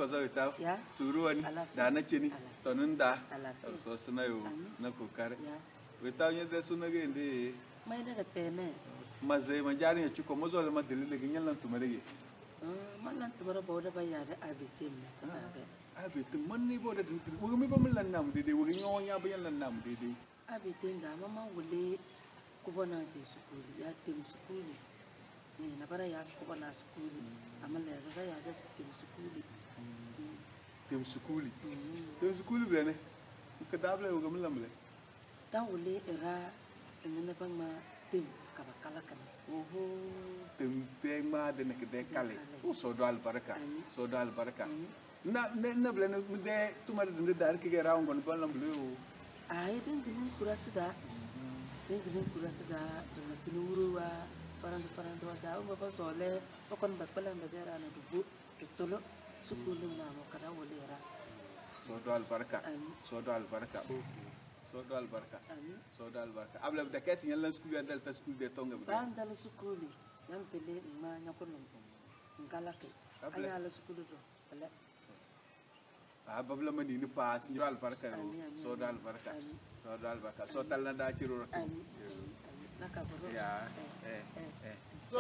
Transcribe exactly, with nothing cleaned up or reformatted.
Zo wetaw. Ya. Suru wani. Alaafee. Daana ceni. Alaafee. Tɔni nda. Alaafee. Sosina yo. Ami. Na kokari. Ya. Wetaw nyɛ de suna ge nde. Ma ina ka teme. Ma ze ma jari nyɛ cuko ma zo le ma deli de ge nyɛ lan tuma de ge. Ah, ma lan tuma de bo de ba ya de abi tem na ka ta ge. Ah, abi tem man ni bo de din. Wo mi ba mi lan nam de de wo ge nyɔ nya ba nyɛ lan nam de de. Abi tem da ma ma wule. Kubo na te sukuli, ya tem sukuli. Eh, na bara ya kubo na sukuli. Ama le bara ya da si tem sukuli. Mm. Tem sukuli. Mm. Tem sukuli bile ne. Ka da bile wo ga mi lam bile. Da wule era ngene ba ma tem ka ba kala kana. Oho. Tem te ma de ne ke de kale. Kale. O so do albarka. Ami. So do albarka. Ami. Na, na, na bile ni mi de tuma de dinde dari kige ra ngon ban lam bile o. Ai, den ginin kura sida. Den ginin kura sida, den na tini wuro wa, farando, farando wa da, o ma ba zole, o kon ba kpala ba de ra na du vo, du tolo, sukulu na mo kada wole ra. So do albarka. Ami. So do albarka. So do albarka. Ami. So do albarka. Abla da kesi nyalan sukulu ya dal ta sukulu de tonga bile. Ban dal sukulu, nyam tele ma nyakon. Ngalake. Abla. Anya la sukulu do. Wala. Ah, babla mani ni pa, sinjo albarka yo. Ami, ami, so da ami. Albarka. Ami. So da albarka. So ami. Tal na da ciro ratu. Ami, ami, ami. Na ka bro. Ya. Eh, eh, eh, eh. So